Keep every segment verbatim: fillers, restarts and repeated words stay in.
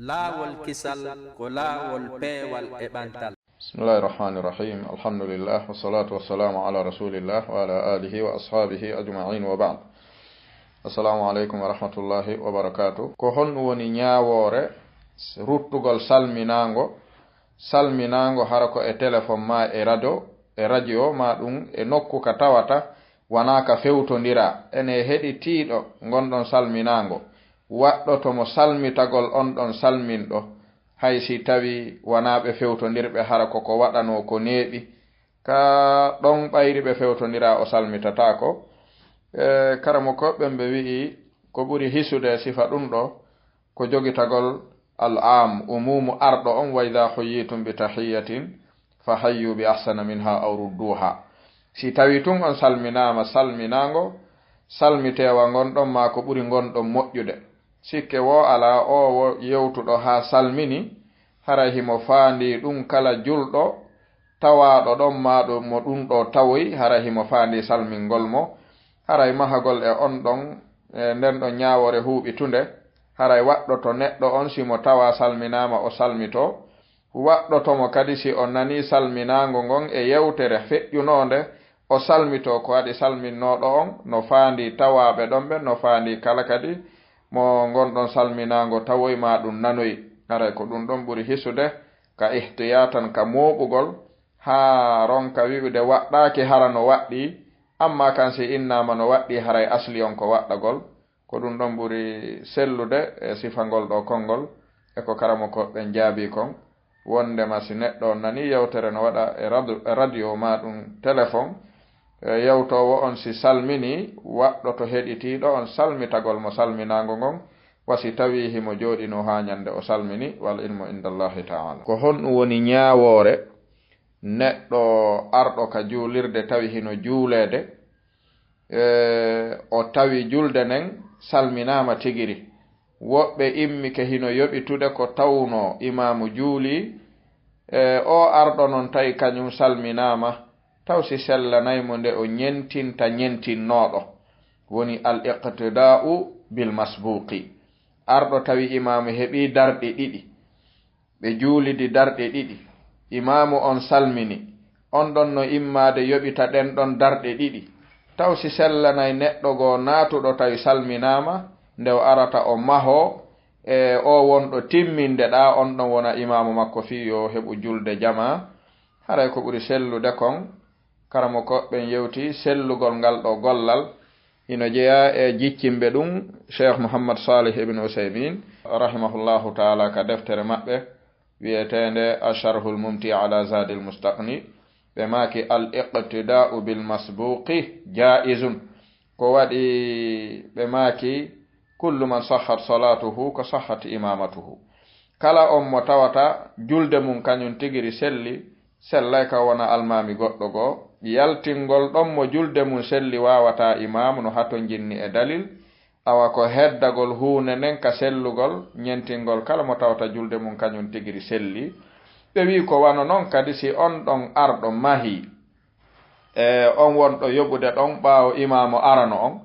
Laawol kisal ko laawol peewal e ɓantal. بسم الله الرحمن الرحيم. الحمد لله والصلاة والسلام على رسول الله وعلى آله وأصحابه أجمعين وبعد. السلام عليكم ورحمة الله وبركاته. Ko honɗum woni ñaawoore ruttugol salminaango? Salminaango hara ko e telefon ma e radio, e radio ma ɗum e nokku ka tawata wanaa ka fewtondiraa. Ene heɗitiiɗo ngonɗon salminaango waɗɗoto mo salmitagol on ɗon salminɗo, hay si tawi wanaa ɓe fewtondirɓe, hara ko ko waɗanoo ko neeɓi, ka ɗon ɓayri ɓe fewtondiraa o salmitataako. E, karamokooɓe ɓen ɓe wi'i ko ɓuri hisude e sifa ɗum ɗo ko jogitagol al am, umumu arɗo on, wa idha huyyitum bi tahiyyatin fa hayyu bi ahsana minha aw rudduha. Si tawi tun on salminaama salminaango, salmiteewa ngon ɗon maa ko ɓuri ngon ɗon moƴƴude. Sikke woo alaa, oo wo yewtuɗo haa salmini, haray himo faandii ɗum kala julɗo tawaaɗo ɗon maa ɗo mo ɗum ɗo tawoyi, haray himo faandii salmingol mo. Haray mahagol e on ɗon, e nden ɗon ñaawoore huuɓitunde, haray waɗɗoto neɗɗo on si mo tawaa salminaama o salmitoo, waɗɗoto mo kadi si o nanii salminaango ngon e yewtere feƴƴunoonde, o salmitoo ko waɗi salminnooɗo on no faandii tawaaɓe ɗon ɓen, no faandii kala kadi mo ngonɗon salminaango tawoyi maa ɗum nanoyi. Haray ko ɗum ɗon ɓuri hisude ka ihtiyaatan, ka mooɓugol, haa ronka wi'ude waɗɗaaki hara no waɗɗii, ammaa kan si innaama no waɗɗii haray asli on ko waɗɗagol. Ko ɗum ɗon ɓuri sellude e sifangol ɗoo konngol e ko karamokooɓe ɓen jaabii kon, wonndema si neɗɗo on nanii yewtere no waɗa e radu-, e radio maa ɗum telefon, e yewtoowo on si salminii, waɗɗoto heɗitiiɗo on salmitagol mo salminaango ngon, wa si tawii himo jooɗinoo haa ñannde o salmini, wal ilmu inda Allahi ta'ala. Ko honɗum woni ñaawoore neɗɗo arɗo ka juulirde tawi hino juuleede, e, o tawi julde nden salminaama tigiri. Woɓɓe immike hino yoɓitude ko tawnoo imaamu juulii, e, oo arɗo non tawi kañum salminaama, taw si sellanay mo nde o ñentinta ñentinnooɗo, woni al iqtidaa'u bil masbuuqi. Arɗo tawi imaamu heɓii darɗe ɗiɗi, ɓe juulidi darɗe ɗiɗi, imaamu on salmini, on ɗon no immaade yoɓita ɗen ɗon darɗe ɗiɗi, taw si sellanay neɗɗo goo naatuɗo tawi salminaama, nde o arata o mahoo, e oo wonɗo timminde ɗaa, on ɗon wona imaamu makko fii yo heɓu julde jamaa, haray ko ɓuri sellude kon, karamokooɓe ɓen yewti sellugol ngal ɗoo gollal. Hino jeyaa e jiccimɓe ɗum, Cheikh Muhammad Salih ibn Usaymin, rahimahullahu ta'ala, ka deftere maɓɓe wi'eteende Asharhul Mumti ala Zadil Mustaqni, ɓe maaki, al iqtidaa'u bil masbuqi jaizun. Ko waɗi ɓe maaki, kullu man sahhat salatuhu ko sahhat imamatuhu. Kala on mo tawata julde mum kañum tigiri selli, sellay ka wona almaami goɗɗo goo. Yaltingol ɗon mo julde mum selli waawataa imaamu no hatonjinni e dalil, awa ko heddagol huunde nden ka sellugol, ñentingol kala mo tawata julde mum kañum tigiri selli. Ɓe wi'i ko wano non kadi si on ɗon arɗo mahii, e on wonɗo yoɓude ɗon ɓaawo imaamu arano on,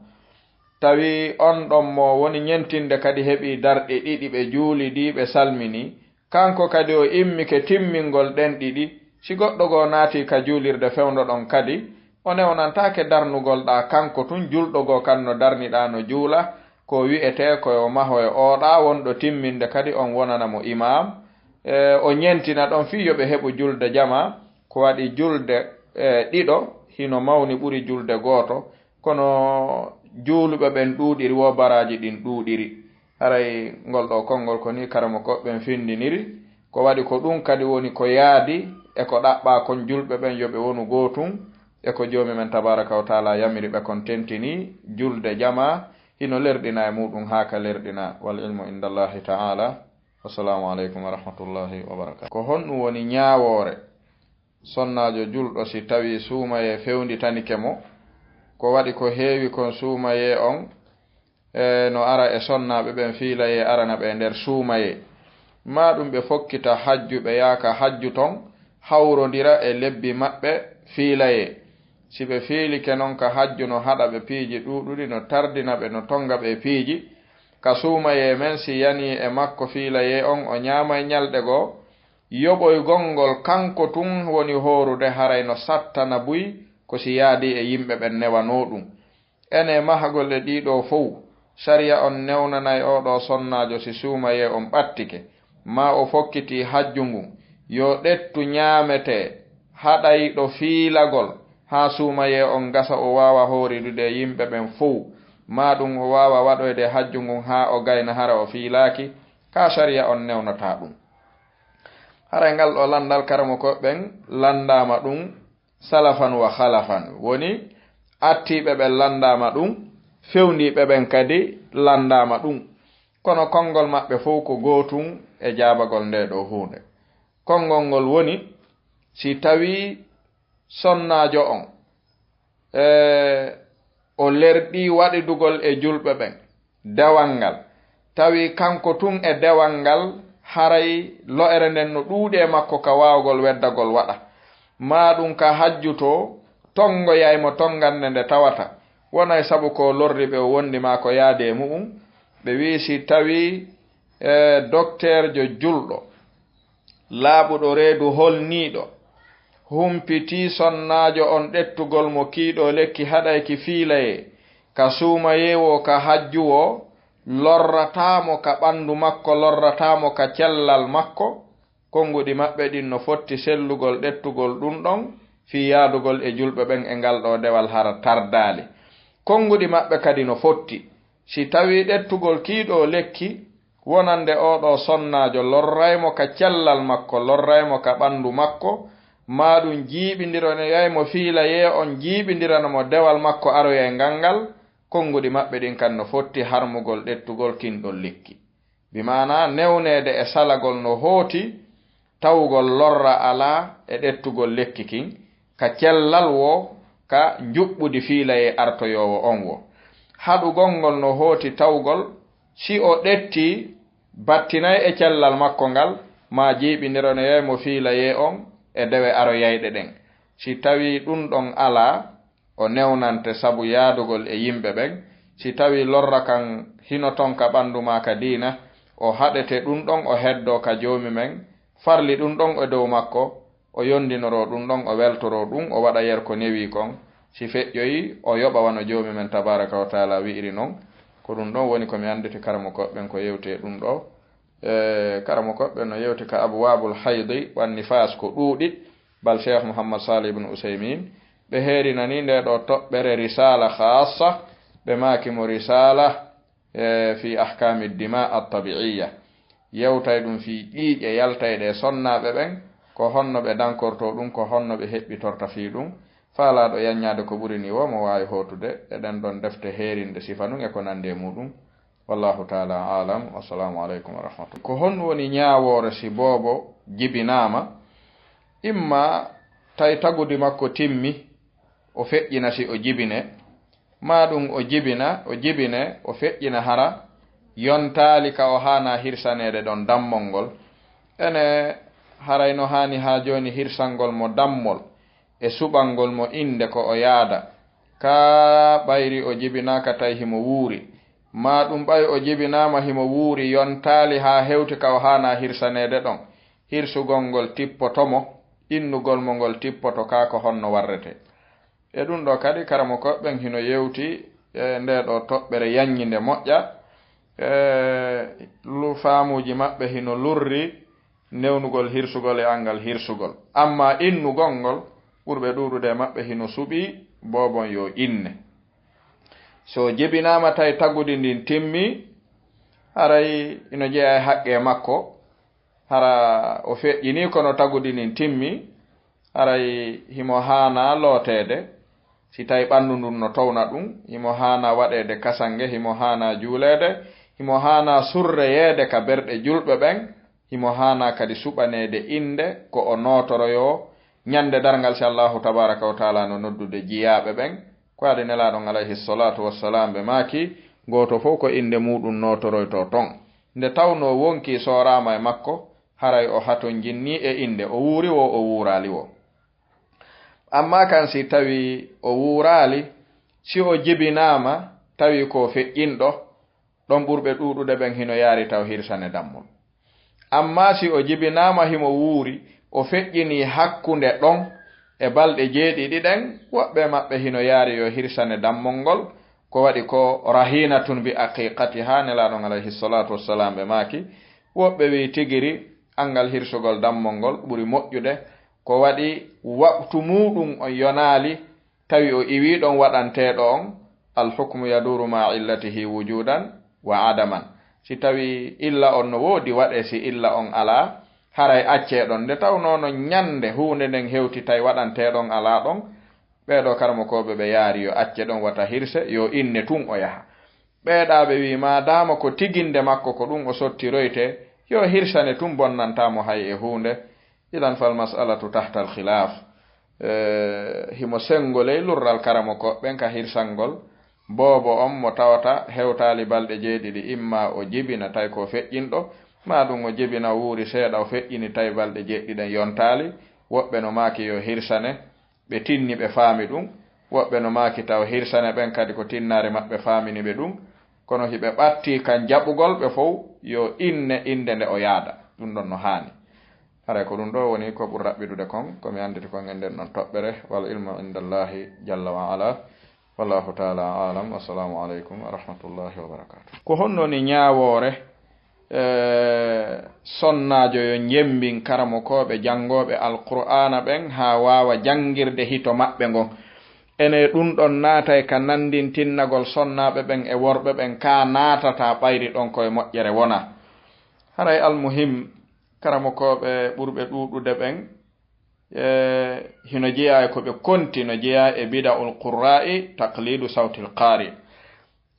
tawi on ɗon mo woni ñentinde kadi heɓii darɗe ɗiɗi, ɓe juulidii, ɓe salminii, kanko kadi o immike timmingol ɗen ɗiɗi, si goɗɗo goo naatii ka juulirde fewndo ɗon kadi, o newnantaake darnugol ɗaa kanko tun, julɗo goo kan no darniɗaa no juula, ko wi'etee ko yo maho e oo ɗaa wonɗo timminde kadi on wonana mo imaam, e o ñentina ɗon fii yo ɓe heɓu julde jamaa, ko waɗi julde, e, ɗiɗo hino mawni ɓuri julde gooto, kono juuluɓe ɓen ɗuuɗiri woo baraaji ɗin ɗuuɗiri. Haray ngol ɗoo konngol ko nii karamokooɓe ɓen findiniri. Ko waɗi ko ɗum kadi woni ko yaadi e ko ɗaɓɓaa kon julɓe ɓen yo ɓe wonu gootun e ko Joomi men tabaaraka wa taala yamiri ɓe kon tentinii julde jamaa hino lerɗinaa e muuɗum haa ka lerɗinaa. Wal ilmu inda Allahi taala. Wassalaamu aleykum wa rahmatullahi wa barakaatu. Ko honɗum woni ñaawoore sonnaajo julɗo si tawii suumayee fewnditanike mo? Ko waɗi ko heewi kon suumayee on, e, no ara e sonnaaɓe ɓen fiilayee arana ɓe e nder suumayee. Maa ɗum ɓe fokkita hajju, ɓe yaaka hajju ton, hawrondira e lebbi maɓɓe fiilayee. Si ɓe fiilike non ka hajju, no haɗa ɓe piiji ɗuuɗuɗi, no tardina ɓe, no tonnga ɓe e piiji. ka suumayee men, si yanii e makko fiilayee on, o ñaamay ñalɗe goo, yoɓoygol ngol kanko tun woni hoorude, haray no sattana buy ko si yaadii e yimɓe ɓen newanoo ɗum. Enee mahagol e ɗii ɗoo fow, sariya on newnanay oo ɗoo sonnaajo si suumayee on ɓattike, maa o fokkitii hajju ngun, yo ɗettu ñaametee haɗayɗo fiilagol, haa suumayee on gasa o waawa hooridude e yimɓe ɓen fow, maa ɗum o waawa waɗoyde hajju ngun haa o gayna hara o fiilaaki, kaa sariya on newnataa ɗum. Haray ngal ɗoo lanndal karamokooɓe ɓen lanndaama ɗum salafan wa khalafan, woni attiiɓe ɓen lanndaama ɗum, fewndiiɓe ɓen kadi lanndaama ɗum. Kono konngol maɓɓe fow ko gootun e jaabagol ndee ɗoo huunde. Konngol ngol woni, si tawii sonnaajo on, e, o lerɗii waɗidugol e julɓe ɓen dewal ngal, tawi kanko tun e dewal ngal, haray lo'ere nden no ɗuuɗi e makko ka waawgol weddagol waɗa, maa ɗum ka hajju to tonngoyay mo tonngannde nde tawata wonay sabu ko lorri ɓe o wondi maa ko yaade e mu'un. Ɓe wi'i si tawi, e, dokteerjo julɗo laaɓuɗo reedu holniiɗo, humpitii sonnaajo on ɗettugol mo kiiɗo lekki haɗayki fiilayee, ka suumayee woo, ka hajju woo, lorrataa mo ka ɓanndu makko, lorrataa mo ka cellal makko, konnguɗi maɓɓe ɗin no fotti sellugol ɗettugol ɗum ɗon fii yaadugol e julɓe ɓen e ngal ɗoo dewal hara tardaali. Konnguɗi maɓɓe kadi no fotti, si tawii ɗettugol kii ɗoo lekki wonande oo ɗoo sonnaajo lorray mo ka cellal makko, lorray mo ka ɓanndu makko, maa ɗum jiiɓindiroyay mo fiilayee on, jiiɓindirana mo dewal makko aroyay ngal ngal, konnguɗi maɓɓe ɗin kan no fotti harmugol ɗettugol kin ɗon lekki. Bi maanaa newneede e salagol no hooti tawgol lorra alaa e ɗettugol lekki kin, ka cellal woo, ka njuɓɓudi fiilayee artoyoowo on woo. Haɗugol ngol no hooti tawgol, si o ɗettii, battinay e cellal makko ngal, maa jiiɓindironoyay mo fiilayee on e dewe aroyayɗe ɗen. Si tawii ɗum ɗon alaa, o newnante sabu yaadugol e yimɓe ɓen. Si tawii lorra kan hino ton ka ɓanndu maa ka diina, o haɗete ɗum ɗon, o heddoo ka Joomi men, farli ɗum ɗon e dow makko, o yondinoroo ɗum ɗon, o weltoroo ɗum, o waɗa yer ko newii kon. Si feƴƴoyii, o yoɓa wano Joomi men tabaaraka wa taala wi'iri non. Ko ɗum ɗon woni ko mi annditi karamokooɓe ɓen ko yewti e ɗum ɗoo. E, karamokooɓe ɓen no yewti ka abwaabul haydi wan nifaas ko ɗuuɗi, bal Cheikh Mouhammad Salih ibn Usaymin, ɓe heerinani ndee ɗoo toɓɓere risaala khaassa, ɓe maaki mo risaala, e, fi ahkaami dima at-tabi'iyya. Yewtay ɗum fii ƴiiƴe yaltayɗe e sonnaaɓe ɓen, ko honno ɓe dankortoo ɗum, ko honno ɓe heɓɓitorta fii ɗum. Faalaaɗo yaññaade ko ɓuri nii woo, mo waawi hootude e ɗen ɗon defte heerinde sifa nun e ko nanndi e muuɗum. Wallahu taala aalam. Wassalaamu aleykum wa rahmatullah. Ko honɗum woni ñaawoore si boobo jibinaama? Imma tawi tagudi makko timmi, o feƴƴina si o jibine, maa ɗum o jibina, o jibine, o feƴƴina hara yontaali ka o haanaa hirsaneede ɗon dammol ngol. Ene haray no haani haa jooni hirsangol mo dammol e suɓangol mo innde ko o yaada. Kaa ɓayri o jibinaaka tawi himo wuuri, maa ɗum ɓay o jibinaama himo wuuri yontaali haa hewti ka o haanaa hirsaneede ɗon, hirsugol ngol tippoto mo, innugol mo ngol tippoto kaa ko honno warrete. E ɗum ɗoo kadi, karamokooɓe ɓen hino yewti e ndee ɗoo toɓɓere yaññinde moƴƴa, e lu-, faamuuji maɓɓe hino lurri newnugol hirsugol e anngal hirsugol. Ammaa innugol ngol, ɓurɓe ɗuuɗude e maɓɓe hino suɓii boobon yo inne. So jibinaama tawi tagudi ndin timmi, haray ino jeyaa e haqqee makko, hara o feƴƴinii kono tagudi ndin timmi, haray himo haanaa looteede. Si tawi ɓanndu ndun no towna ɗum, himo haanaa waɗeede kasange, himo haanaa juuleede, himo haanaa surreyeede ka berɗe julɓe ɓen, himo haanaa kadi suɓaneede innde ko o nootoroyoo ñande darngal, si Allaahu tabaaraka wa taala no noddude jiyaaɓe ɓen. Ko adi Nelaaɗo on alayhi salaatu wassalaam ɓe maaki, gooto fow ko innde muuɗum nootoroytoo ton. Nde tawnoo wonkii sooraama e makko, haray o hatonjinnii e innde, o wuuri woo, o wuuraali woo. Ammaa kan si tawii o wuuraali, si o jibinaama, tawi ko feƴƴinɗo, Ɗon ɓurɓe ɗuuɗude ɓen hino yaari taw hirsane dammol. Ammaa si o jibinaama himo wuuri, o feƴƴinii hakkunde ɗon e balɗe jeeɗiɗi ɗen, woɓɓe maɓɓe hino yaari yo hirsane dammol ngol, ko waɗi ko rahiinatun bi aqiiqatihaa, Nelaaɗo on alayhi salaatu wassalaam ɓe maaki. Woɓɓe wi'i tigiri, anngal hirsugol dammol ngol ɓuri moƴƴude, ko waɗi waqtu muuɗum on yonaali, tawi o iwii ɗon waɗanteeɗo on, al hukmu yaduuru ma illatihi wujudan wa adaman. Si tawi illa on no woodi, waɗee, si illa on alaa, haray accee ɗon. Nde tawnoo no ñande huunde nden hewti tawi waɗanteeɗo on alaa ɗon, ɓee ɗoo karamokooɓe ɓe yaari yo acce ɗon wata hirse, yo inne tun o yaha. Ɓee ɗaa ɓe wi'i, maadaama ko tiginde makko ko ɗun o sottiroytee, yo hirsane tun bonnantaa mo hay e huunde. Idan fal mas'alatu tahta al khilaaf. Eh, himo senngo ley lurral karamokooɓe ɓen ka hirsangol boobo on mo tawata hewtaali balɗe jeeɗiɗi, imma o jibina tawi ko feƴƴinɗo, maa ɗun o jibina wuuri seeɗa o feƴƴini tawi balɗe jeeɗiɗi ɗen yontaali. Woɓɓe no maaki yo hirsane, ɓe tinni ɓe faami ɗun. Woɓɓe no maaki taw hirsane ɓen kadi ko tinnaare maɓɓe faamini ɓe ɗun. Kono hiɓe ɓattii kan jaɓugol ɓe fow, yo inne innde nde o yaada. Ɗun ɗon no haani. Haray ko ɗun ɗoo woni ko ɓuri raɓɓiɗude kon, ko mi annditi kon e nden ɗon toɓɓere, wal ilmu indallahi jalla wa ala. Wallahu taala alam. Wassalamu aleykum wa rahmatullahi wa barakatuh. Ko honno ni ñaawoore, eh, sonnaajo yo njemmbin karamokooɓe janngooɓe Alqur'aana ɓen haa waawa janngirde hito maɓɓe ngon? Ene ɗun ɗon naatay ka nanndintinnagol sonnaaɓe ɓen e worɓe ɓen, kaa naatataa ɓayri ɗon ko e moƴƴere wonaa? Haray almuhim, karamokooɓe ɓurɓe ɗuuɗude ɓen, e, hino jeyaa e ko ɓe konti, no jeyaa e bida'ul qurra'i, taqlidu sawtil qari.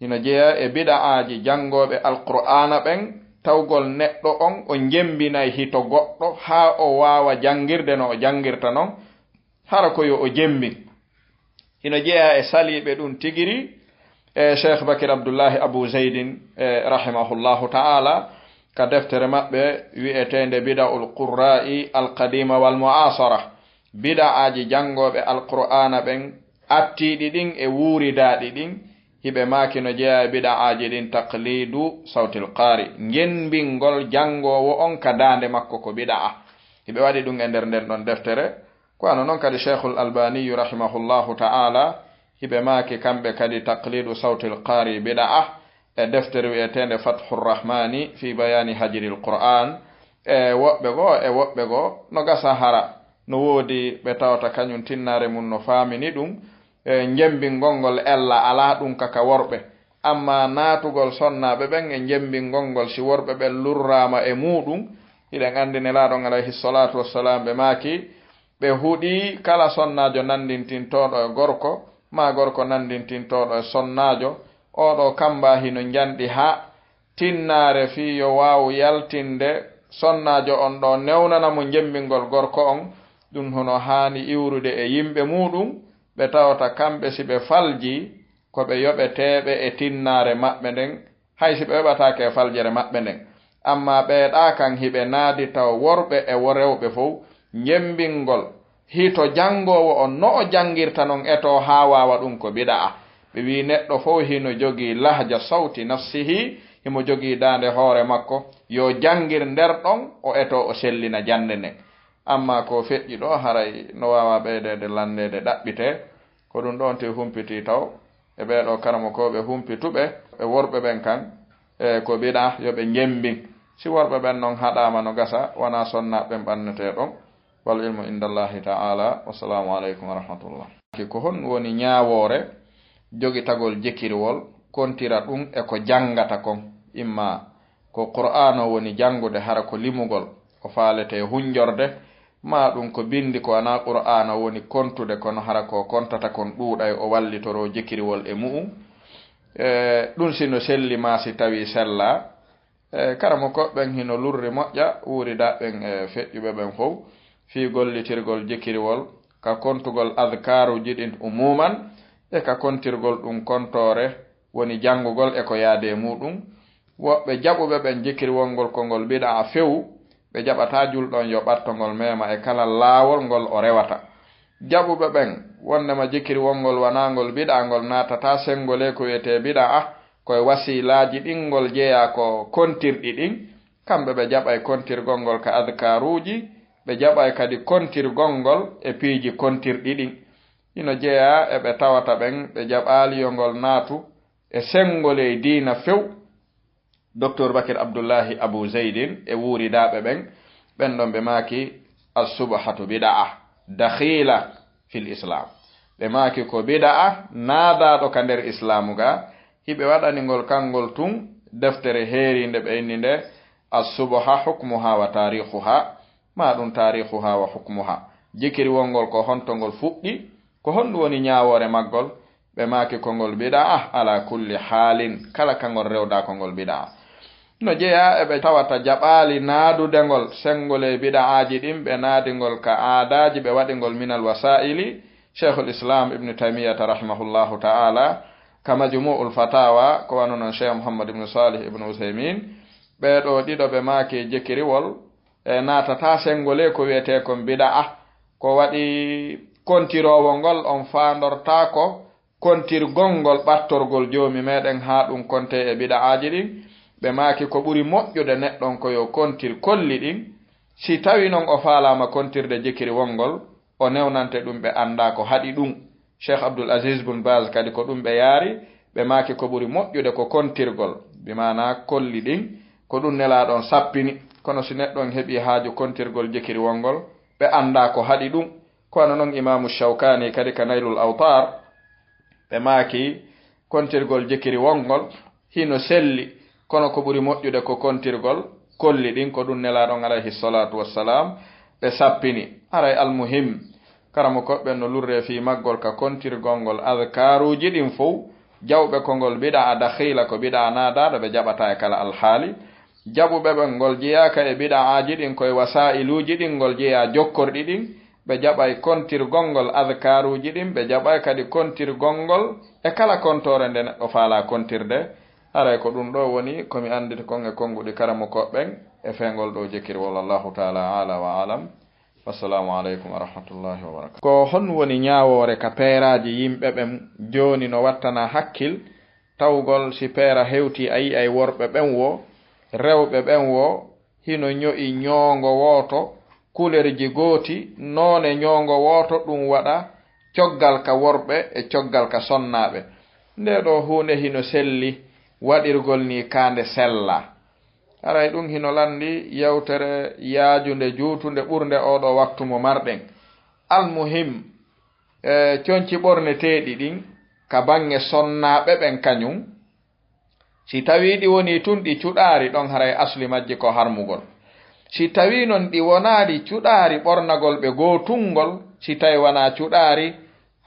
Hino jeyaa e bida'aaji janngooɓe Alqur'aana ɓen, tawgol neɗɗo on o jemmbinay hito goɗɗo haa o waawa janngirde no o janngirta non, hara ko yo o jemmbin. Hino jeyaa e saliiɓe ɗun tigiri, e Cheikh Bakir Abdullahi Abu Zaydin, e, rahimahullahu ta'ala, ka deftere maɓɓe wi'eteende Bida'ul Qurra'i Al-Qadima wal Mu'asara, bida'aaji janngooɓe Alqur'aana ɓen attiiɗi ɗin e wuuridaaɗi ɗin, hiɓe maaki no jeyaa e bida'aaji ɗin taqlidu sawtil qari, njemmbingol janngoowo on ka daande makko ko bida'a. Hiɓe waɗi ɗun e nder nden ɗon deftere. Ko wano non kadi Cheikhul Albaniyu rahimahullahu ta'ala, hiɓe maaki kamɓe kadi taqlidu sawtil qari bida'a, e deftere wi'eteende Fathur Rahmani fi bayani hajril Qur'an. E woɓɓe goo, e woɓɓe goo, no gasa hara no woodi ɓe tawata kañun tinnaare mun no faamini ɗun, e, njemmbingol ngol ella alaa ɗun ka ka worɓe. Ammaa naatugol sonnaaɓe ɓen e njemmbingol ngol, si worɓe ɓen lurraama e muuɗun, hiɗen anndi Nelaaɗo on alayhi salaatu wassalaam ɓe maaki, ɓe huɗii kala sonnaajo nanndintintooɗo e gorko, maa gorko nanndintintooɗo e sonnaajo, oo ɗoo kamba hino njanɗi haa tinnaare fii yo waawu yaltinde sonnaajo on ɗoo newnana mo njemmbingol gorko on, ɗun hono haani iwrude e yimɓe muuɗun, ɓe tawata kamɓe si ɓe faljii, ko ɓe yoɓeteeɓe e tinnaare maɓɓe nden, hay si ɓe yoɓataake e faljere maɓɓe nden. Ammaa ɓee ɗaa kan hiɓe naadi taw worɓe e wo-, rewɓe fow, njemmbingol hito janngoowo on no o janngirta non etoo haa waawa ɗun ko bida'a. Ɓe wi'i neɗɗo fow hino jogii lahja sawti nafsihi, himo jogii daande hoore makko, yo janngir nder ɗon o etoo o sellina jannde nden. Ammaa ko feƴƴi ɗoo haray no waawa ɓeydeede lanndeede ɗaɓɓitee. Ko ɗun ɗon te humpitii taw e ɓee ɗoo karamokooɓe humpituɓe e worɓe ɓen kan, e ko bidaa yo ɓe njemmbin. Si worɓe ɓen non haɗaama no gasa, wanaa sonnaaɓe ɓen ɓannetee ɗon. Wal ilmu indallahi ta'ala. Wassalaamu aleykum wa rahmatullah. Ki ko hon woni ñaawoore jogitagol jikiriwol, kontira ɗun e ko janngata kon, imma ko Qur'aana woni janngude, hara ko limugol, o faalete hunjorde, maa ɗun ko binndi ko wanaa Qur'aana woni kontude, kono hara ko kontata kon ɗuuɗay, o wallitoroo jikiriwol e mu'un. E, ɗun si no selli maa si tawii sellaa. E, karamokooɓe ɓen hino lurri moƴƴa wuuridaaɓe ɓen e feƴƴuɓe ɓen fow fii gollitirgol jikiriwol ka kontugol adkaaruuji ɗin umuuman e ka kontirgol ɗun kontoore woni janngugol e ko yaadi e muuɗun. Woɓɓe jaɓuɓe ɓen jikiriwol ngol ko ngol bidaa few, ɓe jaɓataa julɗo on yo ɓatto ngol meema e kala laawol ngol o rewata. Jaɓuɓe ɓen wonndema jikiriwol ngol wanaa ngol bidaa, ngol naatataa senngo ley ko wi'etee bidaa, Ko e wasiilaaji ɗin ngol jeyaa ko kontirɗi ɗin. Kamɓe ɓe jaɓay kontirgol ngol ka adkaaruuji, ɓe jaɓay kadi kontirgol ngol e piiji kontirɗi ɗin. Hino jeyaa e ɓe tawata ɓen ɓe jaɓaali yo ngol naatu e senngo ley diina few. Doktor Bakir Abdullahi Abu Zeydin e wuuridaaɓe ɓen, ɓen ɗon ɓe maaki, "As-subhatu bida'a, dakhiila fil Islam." Ɓe maaki ko bida'a naadaaɗo ka nder Islaamu ga, hiɓe waɗani ngol kangol tun deftere heeriinde ɓe inni nde, "As-subha hukmuha wa taarikhuha." Maa ɗum taarikhuha wa hukmuha. Jikiri wongol ko honto ngol fuɗɗi, ko honɗum woni ñaawoore maggol? Ɓe maaki ko ngol bida'a ala kulli haalin, kala ka ngol rewda ko ngol bida'a. No jeyaa e ɓe tawata jaɓaali naadude ngol, senngo ley bida'aaji ɗin, ɓe naadi ngol ka aadaaji, ɓe waɗi ngol minal wasaa'ili. Sheikhul Islam Ibn Taymiyyata rahimahullahu ta'ala, ka Majmu'ul Fatawa, ko wano non Sheikh Muhammad Ibn Salih Ibn Uthaymin, ɓee ɗoo ɗiɗo ɓe maaki jikiriwol, e naatata senngo ley ko wi'etee kon bida'a, ko waɗi kontiroowo ngol on faandortaako kontirgol ngol ɓattorgol Joomi meɗen haa ɗum kontee e bida'aaji ɗin. Ɓe maaki ko ɓuri moƴƴude neɗɗon ko yo kontir kolli ɗin. Si tawi non o faalaama kontirde jikiri wongol, o newnante ɗum, ɓe anndaa ko haɗi ɗum. Cheikh Abdul Aziz Bun Baz kadi ko ɗum ɓe yaari, ɓe maaki ko ɓuri moƴƴude ko kontirgol, bi maanaa kolli ɗin, ko ɗum Nelaaɗo on sappini. Kono si neɗɗo on heɓii haaju kontirgol jikiri wongol, ɓe anndaa ko haɗi ɗum. Ko wano non Imaamu Shawkaani kadi ka Naylul Awtaar, ɓe maaki kontirgol jikiri wongol hino selli, kono ko ɓuri moƴƴude ko kontirgol kolli ɗin, ko ɗum Nelaaɗo on alayhi salaatu wassalaam ɓe sappini. Haray almuhim, karamokooɓe ɓen no lurree fii maggol ka kontirgol ngol adkaaruuji ɗin fow, jaɓuɓe ko ngol bida'a dakhiila, ko bida'a naadaaɗo, ɓe jaɓataa e kala alhaali. Jaɓuɓe ɓen ngol jeyaaka e bida'aaji ɗin, ko e wasaa'iluuji ɗin ngol jeyaa, jokkorɗi ɗin, ɓe jaɓay kontirgol ngol adkaaruuji ɗin, ɓe jaɓay kadi kontirgol ngol e kala kontoore nde neɗɗo faalaa kontirde. Haray ko ɗum ɗoo woni ko mi annditi kon e konnguɗi karamokooɓe ɓen e feengol ɗoo jikirwol. Allahu ta'ala a'la wa a'lam. Wassalaamu aleykum wa rahmatullahi wa barakatuh. Ko hon woni ñaawoore ka peeraaji yimɓe ɓen jooni no wattana hakkil, tawgol si peera hewtii a yi'ay worɓe ɓen woo, rewɓe ɓen woo, hino ño'i ñoongo wooto, kulerji gooti, noone ñoongo wooto, ɗum waɗa coggal ka worɓe e coggal ka sonnaaɓe. Ndee ɗoo huunde hino selli waɗirgol nii kaa nde sellaa. Haray ɗum hino lanndi yewtere yaajunde, juutunde, ɓurnde oo ɗoo waktu mo marɗen. Almuhim, e, conci ɓorneteeɗi ɗin ka baŋŋe sonnaaɓe ɓen kañum, si tawii ɗi wonii tun ɗi cuɗaari, ɗon haray asli majji ko harmugol. Si tawii non ɗi wonaali cuɗaari ɓornagol ɓe gootungol, si tawii wanaa cuɗaari,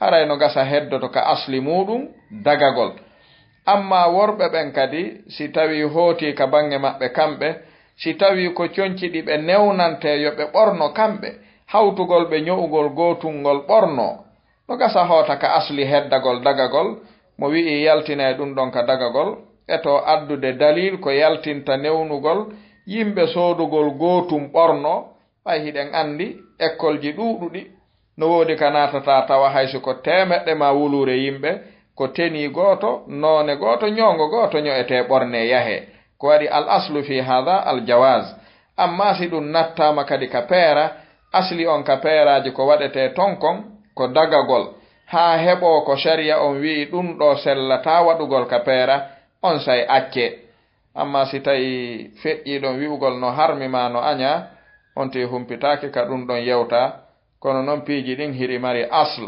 haray no gasa heddoto ka asli muuɗum dagagol. Ammaa worɓe ɓen kadi, si tawii hootii ka baŋŋe maɓɓe kamɓe, si tawii ko conci ɗi ɓe newnantee yo ɓe ɓorno kamɓe, hawtugol ɓe ño'ugol gootungol ɓornoo, no gasa hoota ka asli heddagol dagagol, mo wi'i yaltinay ɗum ɗon ka dagagol, e to addude dalil ko yaltinta newnugol yimɓe soodugol gootum ɓornoo, ɓay hiɗen anndi ekkolji ɗuuɗuɗi no woodi ka naatataa tawa hay si ko teemeɗɗe maa wuluure yimɓe, ko tenii gooto, noone gooto, ñoongo gooto ño'etee ɓornee yahee. Ko waɗi al aslu fii haada al jawaaz. Ammaa si ɗum nattaama kadi ka peera, asli on ka peeraaji ko waɗetee ton kon ko dagagol, haa heɓoo ko sariya on wi'i ɗum ɗoo sellataa waɗugol ka peera, onsay accee. Ammaa si tawii feƴƴii ɗon wi'ugol no harmi maa no añaa, on tigi humpitaaki ka ɗum ɗon yewta. Kono non piiji ɗin hiɗi mari asl.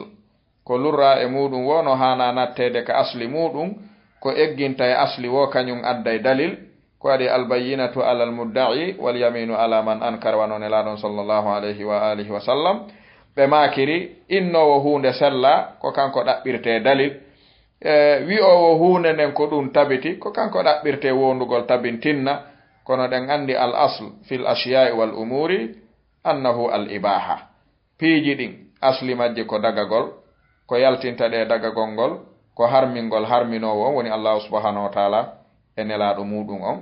Ko lurraa e muuɗum woo no haanaa natteede ka asli muuɗum, ko egginta e asli woo kañum adday dalil. Ko waɗi albayyinatu alal mudda'i wal yaminu ala man ankar, wano Nelaaɗo on sallallahu alayhi wa alihi wa sallam. Ɓe maakiri, innoowo huunde sellaa, ko kanko ɗaɓɓirtee dalil. E, wi'oowo huunde nden ko ɗum tabiti, ko kanko ɗaɓɓirtee wondugol tabintinna. Kono ɗen anndi al asl fil ashiya'i wal umuri annahu al ibaha. Piiji ɗin, asli majji ko dagagol, ko yaltinta ɗe dagagol ngol, ko harmingol harminoowo on woni Allahu subhanahu wa taala e Nelaaɗo muuɗum on.